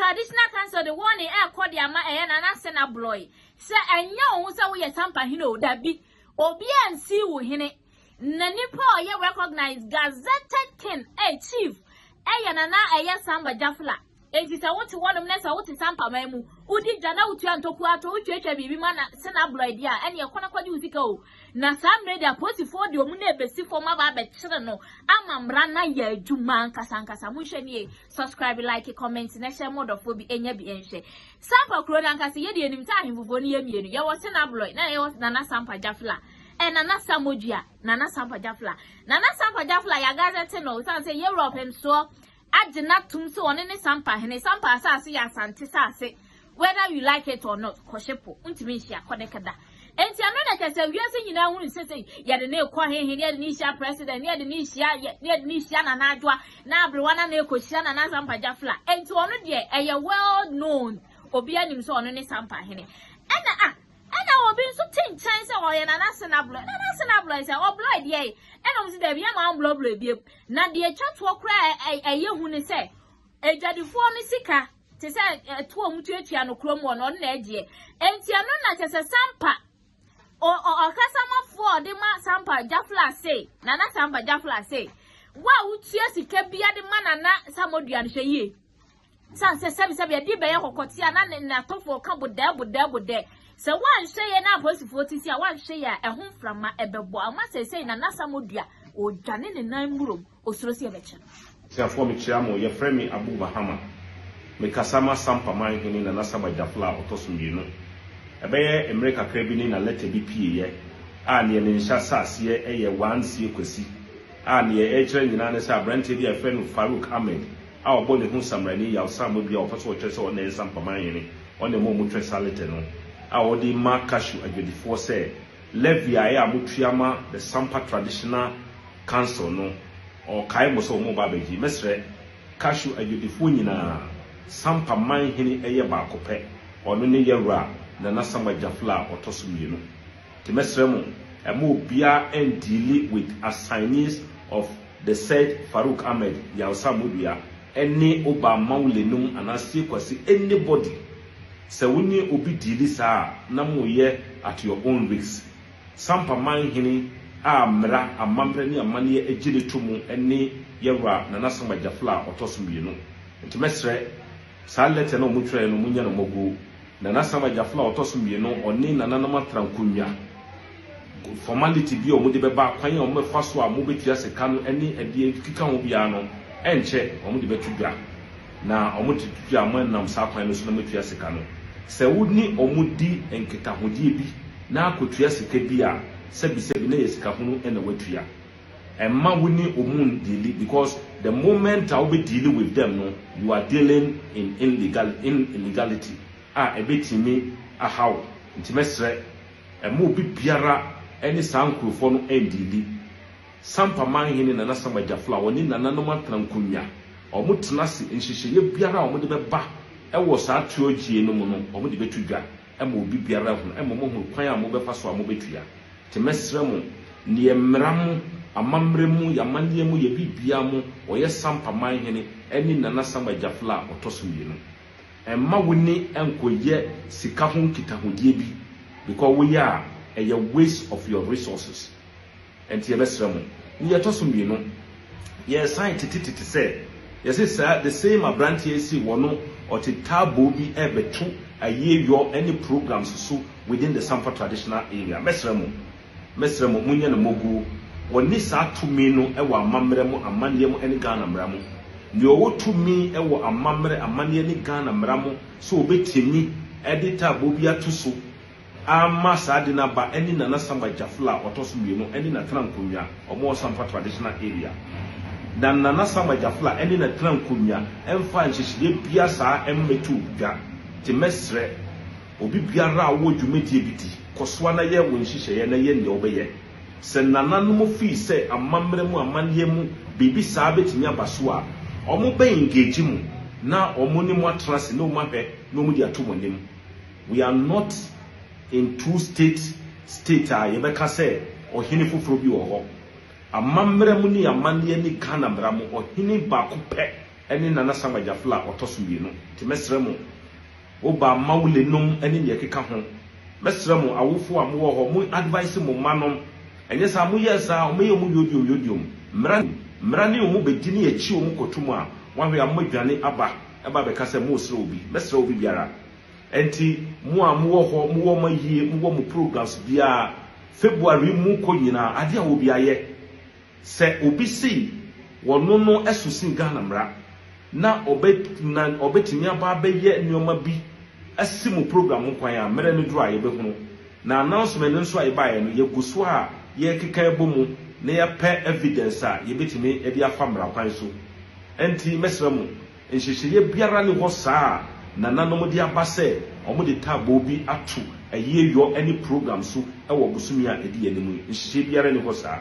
Traditional Council de warning ɛrekɔ de ama ɛyɛ Nana Sena Blɔe sɛ ɛnyɛ wo ho sɛ woyɛ Sampa hene o, dabi, obiara nsii wo hene. Na nipa a ɔyɛ recognized gazetted king, eh, chief, ɛyɛ Nana ɛyɛ Samba Jafla. Enti sɛ wote hɔnom na sɛ wote Sampa man mu, wodi dwa na wotua ntokua atɔ, wotwatwa biribi ma na Sena Blɔe deɛ a, ɛneɛ kɔ na kɔgye wo sika o. Na saa mmerɛ deɛ apolisifoɔ deɛ wɔn na ɛbɛsi fam aba abɛkyere no ama mmara no ayɛ adwuma ankasa ankasa. Monhwɛ nie, subscribe, like, comment na hyɛ mo dɔfoɔ bi ɛnya bi nhwɛ. Sampa kuro no ankasa yɛdeɛ yɛnim sɛ ahemfofoɔ no yɛ mmienu, yɛwɔ Sena Blɔe na yɛwɔ Nana Sampa Jafla. Ɛ Nana Samodua, Nana Sampa Jafla. Nana Sampa Jafla yɛagazɛte no ɛsiane sɛ yɛwura ɔpemsoɔ agye no atom sɛ ɔno ne Sampa hene. Sampa asase yɛ Asante sase whether you like it or not, kɔhye po, wontumi nhyia kɔdeke da. Enti ɛno na kyerɛ sɛ wiase nyinaa hunu sɛ sɛ yɛde ne rekɔ hehe, ne yɛde ne rehyia president, ne yɛde ne rehyia yɛ, ne yɛde ne rehyia Nana Adwoa, na aberewa na na ɛkɔhyia Nana Sampa Jafla. Enti ɔno deɛ ɛyɛ well known, obiara nim sɛ ɔno ne Sampa hene. Ɛna ah, Ɛna obi nso te nkyɛn sɛ ɔyɛ Nana Sena Blɔe. Nana Sena Blɔe sɛ ɔblɔe deɛ yi. Ɛna wɔn sɛ daabi yɛn ma ɔmblɔblɔe biem. Na deɛ atwa toɔ koraa a ɛyɛ hu ne sɛ adwadifoɔ no sika te sɛ ɛtoɔ a wɔtuatua no kurom hɔ no ɔno na ɛgyeɛ. Enti ɛno na kyɛ sɛ Sampa ɔkasamafoɔ a ɔde ma Sampa Jafla se Nana Sampa Jafla se wo a wotua sika bia de ma Nana Samodua no hwɛ yie. Esiane sɛ sɛbisɛbi ɛde bɛyɛ kɔkɔte a na ne n'atɔfoɔ ka bodɛɛ bodɛɛ bodɛɛ. Sɛ woanhwɛ yie na apolisifoɔ te si a woanhwɛ yie a ɛho mframa ɛbɛbɔ ama seesei Nana Asamoah ɔredwane ne nan mmurom ɔsuro sɛ yɛbɛkye no. Abusuafoɔ mekyea mo, yɛfrɛ me Abu Mahama. Mekasa ma Sampa man hene Nana Saba Gyafla a ɔtɔ so mmienu. Ɛbɛyɛ mmere kakra bi ni na lɛtɛ bi pieeɛ a neɛ ne nhyɛ aseɛ yɛ Wansie Kwasi a neɛ ɛrekyerɛ nyinaa ne sɛ aberanteɛ bi a yɛfrɛ no Farouk Ahmed a ɔbɔ ne ho Samrani Yaw Samoa a ɔpɛ sɛ ɔkyerɛ sɛ ɔno na ɛyɛ Sampaman hene, ɔno na ɛma wɔtwerɛ saa lɛtɛ no a ɔde rema Cashew adwadifoɔ sɛ levy a ɛyɛ a motua ma the Sampa Traditional Council no, ɔrekae mo sɛ wɔreba abɛgye. Mɛsrɛ Cashew adwadifoɔ nyinaa, Sampa man hene yɛ baako pɛ, ɔno ne Yawura Nana Sama Gyafla a ɔtɔ so mmienu. Nti mɛsrɛ mo, ɛmma obiara ɛndeali with assignees of the said Farouk Ahmed Yawsa Modua ɛne Oba Mawule nom anaa Sie Kwasi anybody. Sɛ wo ne obi deali saa a na moyɛ at your own risk. Sampa man hene a mmara, amammerɛ ne amanneɛ agye no to mu ne Yawura Nana Sama Gyafla a ɔtɔ so mmienu. Nti mɛsrɛ. Saa lɛtɛ no a wɔtwerɛeɛ no, monyɛ no mmɔguo. Nana Sam Agyafla a ɔtɔ so mmieno, ɔne nananom atra nkonnwa. Formality bi a wɔde bɛba, kwan a wɔbɛfa so a wɔbɛtua sika no ne ɛdeɛ ɛkeka ho biara no, ɛnkyɛ wɔde bɛto dwa. Na wɔde to dwa a, moanam saa kwan no so na moatua sika no. Sɛ wo ne wɔn di nkitahodie bi na akɔtua sika bi a, sɛbisɛbi na ɛyɛ sika hunu na woatua. Ɛmma wo ne ɔmu ndeali because the moment a wobɛ deali with them no you are dealing in illegal in illegality a ɛbɛtumi aha wo nti mɛsrɛ ɛmma obi biara ɛne saa nkurofoɔ no ɛndeali. Sampa Manhene Nana Sama Gyafla ɔne nananom atena nkonnwa ɔmo tena ase nhyehyɛeɛ biara a ɔmo de bɛba ɛwɔ saa tuogyie no mu no ɔmo de bɛto dwa ɛma obi biara ahunu ɛma ɔmo ahunu kwan a mobɛfa so a mobɛtua. Nti mɛsrɛ mo, neɛ mmara mo, amammerɛ mu, y'amanneɛ mu, yɛ biribiara mo, ɔyɛ Sampa man hene ɛne Nana Sama Gyafla a ɔtɔ so mmienu. Ɛmma wo ne nkɔ yɛ sika ho nkitahodie bi because wo yɛ a ɛyɛ waste of your resources. Ɛnti yɛbɛsrɛ mo. Nea ɛtɔ so mmienu, yɛresan tete tete sɛ, yɛse saa the same abranteɛ yi se wɔno ɔte taaboo bi ɛrebɛto ayie yɔ ɛne programs so within the Samfa traditional area. Mɛsrɛ mo, mɛsrɛ mo monyɛ no moguo. Ɔnni saa tumi no wɔ amammerɛ mu, amanneɛ mu ɛne Ghana mmara mu. Nea ɔwɔ tumi wɔ amammerɛ, amanneɛ ne Ghana mmara mu sɛ ɔbɛtumi ɛde taaboo bi ato so Ama saa ade no aba ɛne Nana Samba Gyafla a ɔtɔ so mmienu ɛne Natena Nkonnwa, wɔn wɔ Sampa Traditional Area. Na Nana Samba Gyafla ɛne Natena Nkonnwa ɛmfaa nhyehyɛeɛ biara saa ɛmmɛtoo dwa. Nti mɛsrɛ obi biara a wowɔ dwumadie bi di, kɔsoa na yɛ wo nhyehyɛeɛ na yɛ nea wobɛyɛ. Sɛ nananom fii sɛ amammerɛ mu amanneɛ mu biribi saa bɛtumi aba so a, wɔn bɛ engage mo na wɔn ne mo atena ase na wɔn ahwɛ na wɔn de ato mo anim. We are not in two state state a yɛbɛka sɛ ɔhene foforɔ bi wɔ hɔ. Amammerɛ mu ne amanneɛ ne Ghana mmara mu, ɔhene baako pɛ ne Nana Sama Gyafla a ɔtɔ so mmienu. Nti mɛsrɛ mo, woba Mawule nom ne nea ɛkeka ho, mɛsrɛ mo awofoɔ a mowɔ hɔ, mo advise mo mma nom, ɛnyɛ saa moyɛɛ saa a wɔbɛyɛ wɔn yodiom yodiom. Mmara mmara ne wɔn bɛdi ne akyi wɔn kɔto mu a, wɔahwɛ a moadwane aba ɛba abɛka sɛ moresrɛ obi. Mɛsrɛ obi biara. Ɛnti mo a mowɔ hɔ, mowɔ mo ayie, mowɔ mo programs biara, February mu kɔ nyinaa, adeɛ a wɔ biara yɛ. Sɛ obi se wɔno no so sen Ghana mmara na ɔbɛ na ɔbɛtumi aba abɛyɛ nnoɔma bi asi mo program ho kwan a, mmerɛ no duru a yɛbɛhunu. Na announcement no nso a yɛbaeɛ no, yɛgu so a yɛrekeka ɛbɔ mu na yɛapɛ evidence a yɛbɛtumi de afa mmara kwan so. Ɛnti mɛsrɛ mo, nhyehyɛeɛ biara nni hɔ saa a nananom de aba sɛ wɔde taaboo bi ato ayieyɔ ne program so wɔ bosome a ɛdi yɛn anim yi. Nhyehyɛeɛ biara nni hɔ saa.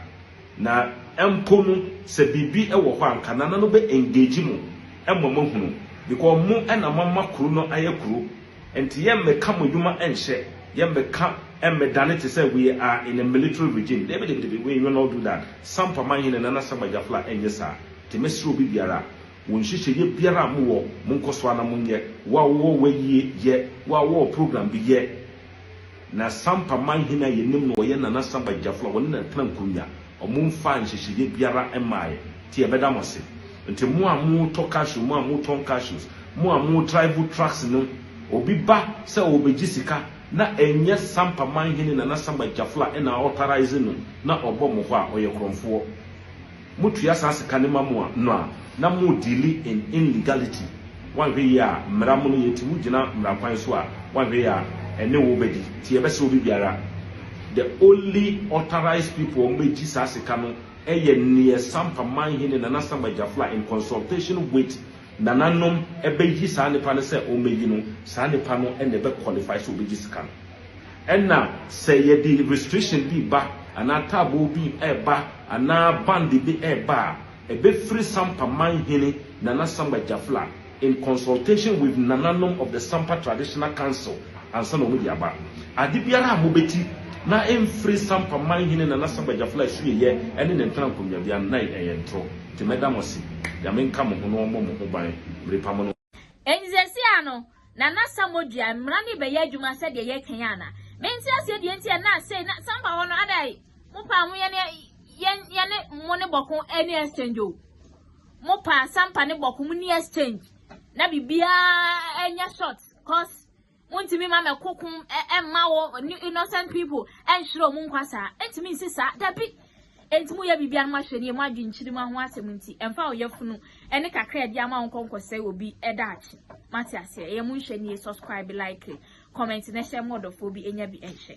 Na mpo no sɛ biribi wɔ hɔ a nka nana no bɛ engage mo ma moahunu because mo na moama kuro no ayɛ kuro nti yɛmmɛka mo adwuma nhyɛ, yɛmmɛka mmɛdane te sɛ we are in a military regime, dabi dabi dabi we will not do that, Sampa Manhene Nana Samba Gyafla ɛnyɛ saa nti mɛsrɛ obi biara wo nhyehyɛeɛ biara a mowɔ monkɔ so ara na monyɛ, wo a wowɔ w'ayie yɛ, wo a wowɔ program bi yɛ. Na Sampa man hene a yɛnim no ɔyɛ Nana Samba Gyafla ɔne na tena nkonwa ɔmo nfaa nhyehyɛeɛ biara mmaeɛ nti yɛbɛda mo ase nti mo a mo tɔ cashew mo a mo tɔn cashews mo a mo drive trucks no obi ba sɛ ɔɔbɛgye sika na ɛnyɛ Sampa man hene Nana Samba Gyafla na authorise no na ɔbɔ mo hɔ a ɔyɛ korɔmfoɔ. Motua saa sika no ma mo a no a na mo deali in inlegality, woanhwɛ yie a mmara mono yɛ nti wo gyina mmara kwan so a woanhwɛ yie a ɛne wo bɛdi nti yɛbɛsrɛ obi biara the only authorized people a wɔbɛgyi saa sika no yɛ neɛ Sampa Manhene Nana Samba Gyafla in consultation with Nananom ɛbɛyi saa nipa no sɛ ɔmmɛyi no saa nipa no na ɛbɛ qualify sɛ ɔbɛgye sika no. Ɛna sɛ yɛde restriction bi reba anaa taaboo bi reba anaa band bi reba a, ɛbɛfiri Sampa Manhene Nana Samba Gyafla in consultation with Nananom of the Sampa Traditional Council ansa na wɔde aba. Ade biara a mobɛti na ɛmfiri Sampa Manhene Nana Samba Gyafla asueyɛ ne ne ntena nkonnwabea no, na ɛyɛ ntorɔ. Nti mɛda mo ase. Nyame nka mo ho na ɔmmɔ mo ho ban mmere pa mu no. Enti seesei ara no, Nana Samodua, mmara no rebɛyɛ adwuma sɛdeɛ yɛreka yi ana? Mente aseɛ deɛ nti a na sei na Sampa hɔ no adai mo paa mo yɛne yɛn yɛne mo ne bɔko ɛne exchange o. Mo paa Sampa ne bɔko mo ni exchange na biribiara ɛnyɛ short cause montumi ma mɛko ko ɛmma wɔ innocent people ɛnhwerɛ ɔmo nkwa saa ɛntumi nsi saa dabi. Enti moyɛ biribiara no moahwɛ nie, mo adwenkyere mu ho asɛm nti, ɛmfa wo yafunu ne kakra a ɛde ama wo nkɔ nkɔsɛe obi daakye. Mate aseɛ? Ɛyɛ monhwɛ nie, subscribe, like, comment na hyɛ ma ɔdɔfoɔ bi nya bi nhwɛ.